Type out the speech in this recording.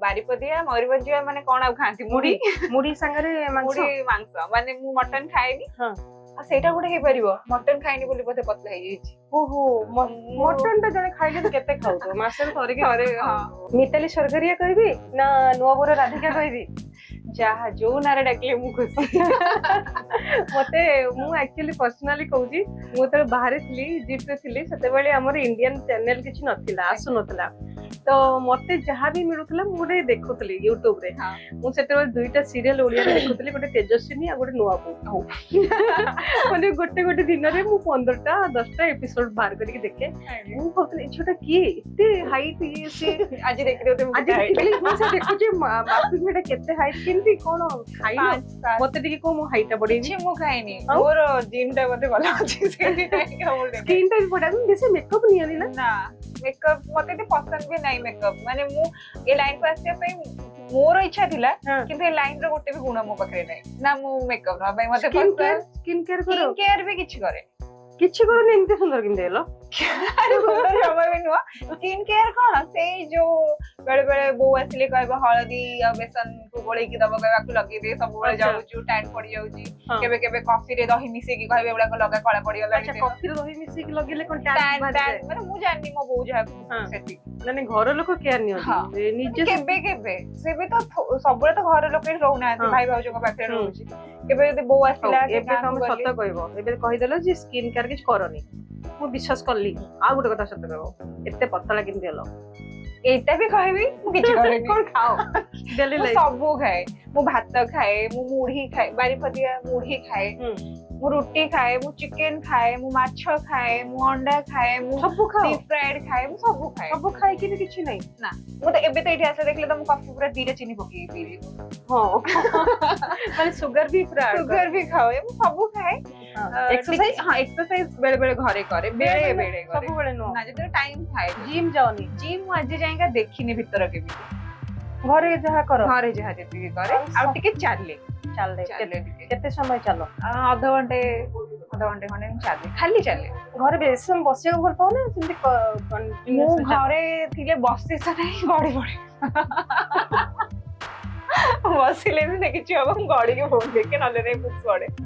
ବାରିପଦିଆ, ମୟୂରଭଞ୍ଜିଆ ମାନେ କଣ ଆଉ ଖାଆନ୍ତି? ମୁଢି। ମୁଢି ସାଙ୍ଗରେ ମାଂସ। ମୁଢି ମାଂସ। ମାନେ ମୁଁ ମଟନ ଖାଏନି। ଆଉ ସେଇଟା ଗୋଟେ ହେଇପାରିବ, ମଟନ ଖାଇନି ବୋଲି ବୋଧେ ପତଳା ହେଇଯାଇଛି। ଓହୋ, ମଟନ ଟା ଜଣେ ଖାଇଲେ ତ କେତେ ଖାଉଥିବ? ମାସରେ ଥରେ କି ଥରେ, ହଁ। ମିତାଲି ସରଗରିଆ କହିବି ନା ନୂଆ ବୋର ରାଧିକା କହିବି? ଯାହା ଯୋଉ ନାଁରେ ଡାକିଲେ ମୁଁ ଖୁସି। ମତେ, ମୁଁ ଆକ୍ଚୁଆଲି ପର୍ସନାଲି କହୁଛି, ମୁଁ ଯେତେବେଳେ ବାହାରେ ଥିଲି, ଇଜିପ୍ଟରେ ଥିଲି, ସେତେବେଳେ ଆମର ଇଣ୍ଡିଆନ ଚ୍ୟାନେଲ କିଛି ନଥିଲା, ଆସୁନଥିଲା। ତ ମତେ ଯାହା ବି ମିଳୁଥିଲା, ମୁଁ ଗୋଟେ ଦେଖୁଥିଲି ୟୁଟ୍ୟୁବରେ। ମୁଁ ସେତେବେଳେ ଦୁଇଟା ସିରିଏଲ ଓଡିଆରେ ଦେଖୁଥିଲି, ଗୋଟେ ତେଜସ୍ୱିନୀ ଆଉ ଗୋଟେ ନୂଆ ବୋହୂ। ମାନେ ଗୋଟେ ଗୋଟେ ଦିନରେ ମୁଁ 15ଟା 10ଟା ଏପିସୋଡ ବାହାର କରିକି ଦେଖେ। ମୁଁ ଭାବୁଥିଲି, ଏ ଝିଅଟା କିଏ, ଏତେ ହାଇଟ୍ ଇଏ ସିଏ। ଆଜି ଦେଖିଦେଉ। ଆଜି ଦେଖିଲି, ମୁଁ ସେ ଦେଖୁଛି, ମାପିକି ଏଟା କେତେ ହାଇଟ୍, କେମିତି କଣ ଖାଇଲ? 5-7। ମତେ ଟିକେ କହ, ମୁଁ ହାଇଟ୍ ଟା ବଢେଇବି। କିଛି ମୁଁ ଖାଇନି। ଆଉ? ମୋର ଜିନ୍ ଟା ବୋଧେ ଭଲ ଅଛି, ସେଇଥିପାଇଁ ମୁଁ ଦେଖେ। ସ୍କିନ୍ ଟା ବି ବଢିଆ। ବେଶୀ ମେକଅପ୍ ନିଅନି ନା? ନା, ମେକଅପ୍ ମତେ ଏତେ ପସନ୍ଦ ବି ନାହିଁ ମେକଅପ୍। ମାନେ ମୁଁ ଏ ଲାଇନ କୁ ଆସିବା ପାଇଁ ମୋର ଇଚ୍ଛା ଥିଲା, କିନ୍ତୁ ଏ ଲାଇନ ର ଗୋଟେ ବି ଗୁଣ ମୋ ପାଖରେ ନାହିଁ। ନା ମୁଁ ମେକଅପ୍ ନବା ପାଇଁ ମତେ ସ୍କିନ୍ ପସନ୍ଦ। କେୟାର, ସ୍କିନ୍ କେୟାର କର? ସ୍କିନ୍ କେୟାର ବି କିଛି କରେ। କିଛି କରନି? ଏମିତି ସୁନ୍ଦର କେମିତି ହେଲ? ଆରେ, ସୁନ୍ଦର ଜମା ବି ନୁହଁ। ସ୍କିନ୍ କେୟାର କଣ, ସେଇ ଯୋଉ ବେଳେ ବେଳେ ବୋଉ ଆସିଲେ କହିବ, ହଳଦୀ ଆଉ ବେସନ କୁ ଗୋଳେଇକି ଦବ, କହିବ ଆକୁ ଲଗେଇଦେ, ସବୁବେଳେ ଯାଉଛୁ, ଟ୍ୟାନ୍ ପଡି ଯାଉଛି। କେବେ କେବେ କଫିରେ ଦହି ମିଶେଇକି କହିବେ ଏଗୁଡାକ ଲଗା, କଳା ପଡିଗଲାଣି ଦେହ। କଫିରେ ଦହି ମିଶେଇକି ଲଗେଇଲେ କଣ ଟ୍ୟାନ୍ ଟ୍ୟାନ୍ ଟ୍ୟାନ୍ ମାନେ ମୁଁ ଜାଣିନି, ମୋ ବୋଉ ଯାହା ସେତିକି। ମାନେ ଘର ଲୋକ କେୟାର ନିଅନ୍ତି, ନିଜେ କେବେ କେବେ। ସେ ବି ତ ସବୁବେଳେ ତ ଘର ଲୋକ ଏଠି ରହୁନାହାନ୍ତି, ଭାଇ ଭାଉଜଙ୍କ ପାଖରେ ରହୁଛି। କେବେ ଯଦି ବୋଉ ଆସିଲା କି ଏବେ ଗାଁକୁ ତମେ ଗଲି। ସତ କହିବ। ଏବେ କହିଦେଲ ଯେ ସ୍କିନ୍ କେୟାର କିଛି କରନି, ମୁଁ ବିଶ୍ୱାସ କଲି। ଆଉ ଗୋଟେ କଥା ସତ କହିବ, ଏତେ ପତଳା କେମିତି ହେଲ? ଏଇଟା ବି କହିବି, ମୁଁ କିଛି କରେନି। କଣ ଖାଅ ଡେଲି ମୁଁ ଲାଇଫ? ସବୁ ଖାଏ। ମୁଁ ଭାତ ଖାଏ, ମୁଁ ମୁଢି ଖାଏ, ବାରିପଦିଆ ମୁଢି ଖାଏ, ମୁଁ ରୁଟି ଖାଏ, ମୁଁ ଚିକେନ ଖାଏ, ମୁଁ ମାଛ ଖାଏ, ମୁଁ ଅଣ୍ଡା ଖାଏ, ମୁଁ ସବୁ ଖାଅ? ଡିପ୍ ଫ୍ରାଏଡ୍ ଖାଏ, ମୁଁ ସବୁ ଖାଏ। ସବୁ ଖାଇକି ବି କିଛି ନାହିଁ? ନା, ମୁଁ ତ ଏବେ ତ ଏଇଠି ଆସିଲେ ଦେଖିଲେ ତ ମୁଁ କଫି ପୁରା ଦିଟା ଚିନି ପକେଇକି ପିଇବି। ହଁ, ମାନେ ସୁଗାର ବି ପୁରା add କର। ସୁଗାର ବି ଖାଏ, ମୁଁ ସବୁ ଖାଏ। ଏକ୍ସରସାଇଜ? ହଁ, ଏକ୍ସରସାଇଜ ବେଳେ ବେଳେ ଘରେ କରେ, ବେଳେ ବେଳେ କରେ। ସବୁବେଳେ ନୁହଁ? ନା, ଯେତେବେଳେ ଟାଇମ ଥାଏ। ଜିମ୍ ଯାଅନି? ଜିମ୍ ମୁଁ ଆଜି ଯାଏକା ଦେଖିନି ଭିତର କେମିତି। ଘରେ ଯାହା କର? ଘରେ ଯାହା ଯେତିକି କରେ। ଆଉ ଟିକେ ଚାଲେ। ଚାଲେ? ଚାଲେ ଟିକେ। କେତେ ସମୟ ଚାଲ? ଅଧଘଣ୍ଟେ, ଅଧଘଣ୍ଟେ ଖଣ୍ଡେ ମୁଁ ଚାଲେ, ଖାଲି ଚାଲେ। ଘରେ ବେଶୀ ସମୟ ବସିବାକୁ ଭଲ ପାଅ ନା ସେମିତି ମୁଁ continuously ଚାଲ? ଘରେ ଥିଲେ ବସେ ତ ନାହିଁ, ଗଡି ପଡେ। ବସିଲେ ବି ନା କିଛି ହବ, ମୁଁ ଗଡିକି ଫୋନ ଦେଖେ, ନହେଲେ ନାଇଁ ବୁକ୍ସ ପଢେ।